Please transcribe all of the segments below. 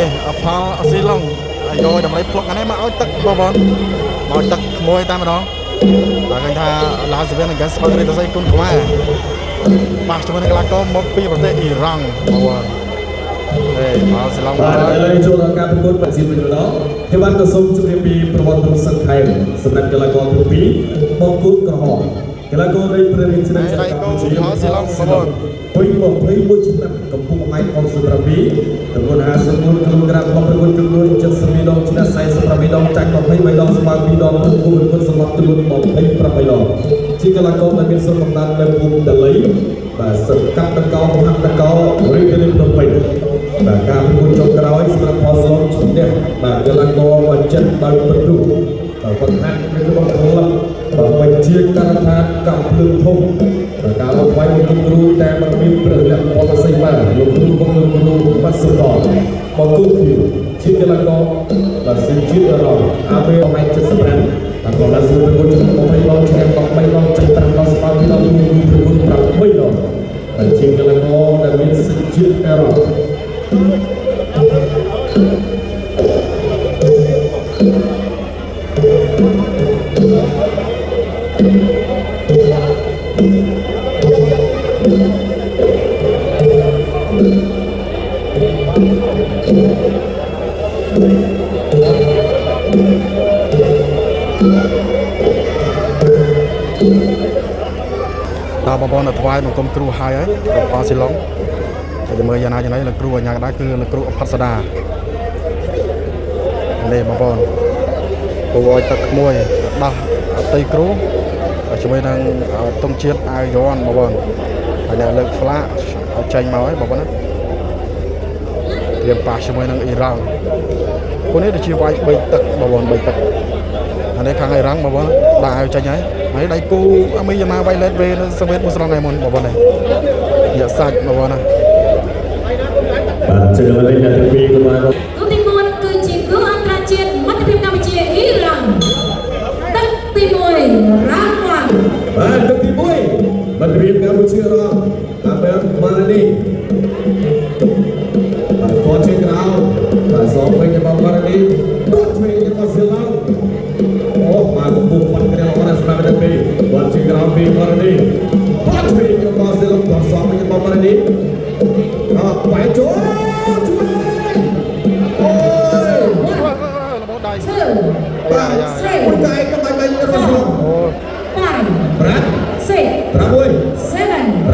នេះអផលស៊ីឡុងយកដើម្បីផ្លុកអានេះមកឲ្យទឹកបងប្អូនមកឲ្យទឹកក្មួយតែម្ដងបាទឃើញថាឡាសវៀន against ស្បឹងរិទ្ធស័យគុណខ្មែរបាទជាមួយនឹងកីឡាករមកពីប្រទេសអ៊ីរ៉ង់បងប្អូនហេផលស៊ីឡុង បាទឥឡូវនេះចូលដល់ការប្រកួតបញ្ជាវិញម្ដងខ្ញុំបាទក៏សូមជម្រាបពីប្រវត្តិរូបសង្ខេបសម្រាប់កីឡាករទាំងពីរបង្គោលក្រហមកីឡាករនៃព្រះរាជាណាចក្រកម្ពុជាពេញ21ឆ្នាំកម្ពស់1.67ទម្ងន់54គីឡូក្រាមក្នុងប្រកួតចំនួន72ដងឈ្នះ48ដងចាញ់23ដងស្មើ2ដងប្រកួតប្រកួតសម្រាប់ចំនួន28ដងជាកីឡាករដែលមានស្រុកកំណើតនៅភូមិដលីបាទសង្កាត់ដកោមហាដកោរាជធានីភ្នំពេញបាទការប្រកួតចុងក្រោយសម្រាប់ផលស្លុងឈ្នះបាទកីឡាករមកចិនដោយពិន្ទុបាទគាត់ហាត់នៅក្នុងក្លឹបបាទបញ្ជាការដ្ឋានកំភ្លើងធំបាទការរកវាយមកគ្រូតាមរបៀបព្រះលក្ខណ៍បតសីមាលោកគ្រូបងលោកគ្រូបាត់សុកបង្គោលខៀវជាកីឡាករបាទសិនជាតិអឺរ៉ុបអាវេ1.75បាទគាត់បានសួរប្រកួតចំនួន20ដងឈ្នះ13ដងចាញ់5ដងស្មើ2ដងប្រកួត8ដងបាទជាកីឡាករដែលមានសិទ្ធិជាតិអឺរ៉ុប ដល់បងប្អូនថ្វាយបង្គំគ្រូហើយហើយផលស៊ីឡុងតែមើលយ៉ាងណាយ៉ាងណីលោកគ្រូអញ្ញាកដែរគឺលោកគ្រូអផាត់សដានេះបងប្អូនពូឲ្យទឹកក្មួយដោះអតីគ្រូជាមួយនឹងទង់ជាតិអាវយ័នបងប្អូនហើយអ្នកលើកផ្លាកឲ្យចេញមកហើយបងប្អូនណាត្រៀមប៉ះជាមួយនឹងអ៊ីរ៉ង់ពួកនេះដូចជាវាយ3ទឹកបងប្អូន3ទឹកអានេះខាងអ៊ីរ៉ង់បងប្អូនដាក់ឲ្យចេញហើយហើយដៃគូអាមីយ៉ាម៉ាវ៉ៃឡេតវេនៅសង្វេតមួយស្រង់ថ្ងៃមុនបងប្អូននេះយកសាច់បងប្អូនណា បាទជឿលេងអ្នកទាំងពីរក៏បាន គូទី4គឺជាគូអន្តរជាតិមិត្តភាពកម្ពុជាអ៊ីរ៉ង់ទឹកទី1រ៉ាវ៉ាន់ បាទទឹកទី1មិត្តភាពកម្ពុជារងអាបែម៉ាឡានីបាទគាត់ជាក្រៅបាទសងវិញរបស់ម៉ាឡានីដុតឆ្វេងរបស់សៀឡង់អូបាទកំពុងបាត់គ្នាល្អណាស់សម្រាប់ទឹកទីគាត់ជាក្រៅពីម៉ាឡានីបាត់ឆ្វេងរបស់សៀឡង់គាត់សងវិញរបស់ម៉ាឡានីអបែរចូលឆ្វេងអូយ របូតដៃ 2 បាទមួយកាយក៏បាញ់បាញ់របស់សៀឡង់ អូ 5 ប្រាំ 6 6 7 7 8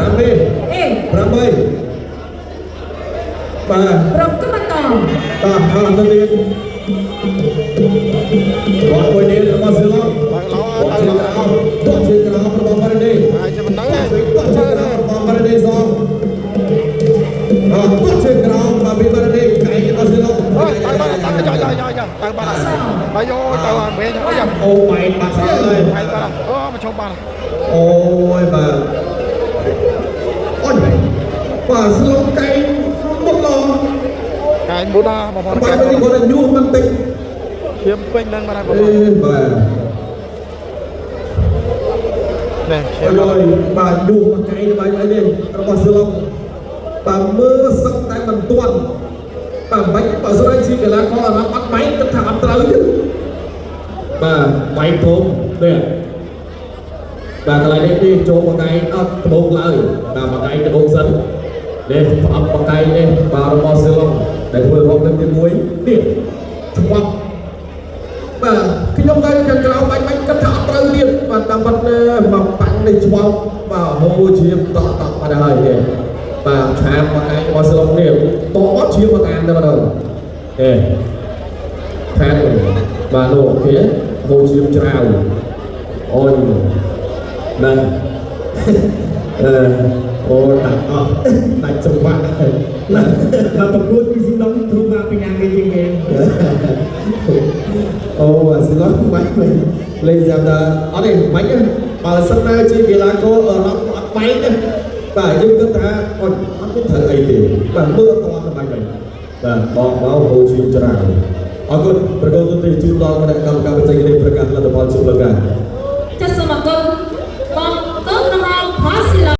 8បាទ ប្រកបបន្ត តោះអរទៅទៀតគាត់មួយនេះរបស់ស៊ីឡុង បើកឡោ គាត់ បើកឡោ ជាក្រោមគាត់ជាក្រោមរបស់ម៉ារ៉ានី ហើយជាបណ្ដឹង គាត់ជាក្រោមរបស់ម៉ារ៉ានីសងអរគាត់ជាក្រោមរបស់ម៉ារ៉ានីកែងរបស់ស៊ីឡុង អើយទៅបានទៅយ៉ាយ៉ាយ៉ាយ៉ាទៅបានបាយយោទៅវិញអូយ៉ា អូបែកបាត់ហើយ ហើយបានអូមកឈប់បាន អូយបាទអូយបាទស៊ីឡុងកែងមុតឡង កែងបូដាបងប្អូន បាទនេះគាត់ញូបន្តិច ឈាមពេញនឹងបានហើយបង អេបាទ នេះឈាម អើយបាទយូរមួយកែងបាយអីនេះរបស់សិលុកបាទមើលសឹកតែមិនទាន់បាទមិនបើស្រីជាកីឡាករអារម្មណ៍អត់បែកគិតថាអត់ត្រូវទេបាទបែកធំនេះបាទកន្លែងនេះនេះចូលមួយកែងអត់ត្បូងឡើយបាទមួយកែងត្បូងសិននេះប្រអប់មួយកែងនេះបាទរបស់សិលុកដែលធ្វើរកលើកទី1នេះឆ្វាប់បាទខ្ញុំទៅខាងក្រៅបាញ់បាញ់គិតថាអត់ត្រូវទៀតបាទតាមបាត់មកបាញ់នេះឆ្វោកបាទហូរជាមតក់តក់បាត់ហើយនេះបាទឆាមមកឯងរបស់ស្លុកនេះតអត់ជាមកអានតែម្ដងនេះខាងបាទនោះអូខេហូរជាមច្រាវអូយណាអឺអូតាក់អស់ដាច់ចង្វាក់ បាទប្រកួតពីស៊ីឡុងគ្រូបាពីណាគេជាងគេ អូអាស៊ីឡុងបាច់វិញលេងស្រាប់តែអត់ទេបាច់ទេបើសិនណាជាកីឡាករអឺរ៉ុបអត់បែកទេបាទយើងគិតថាអូនអត់មានត្រូវអីទេបាទមើលអត់ទាន់ទៅបាច់វិញបាទបកមកហូរឈាមច្រើនអរគុណប្រកបទៅទីជូនដល់គណៈកម្មការបច្ចេកទេសប្រកាសលទ្ធផលជុំលើការ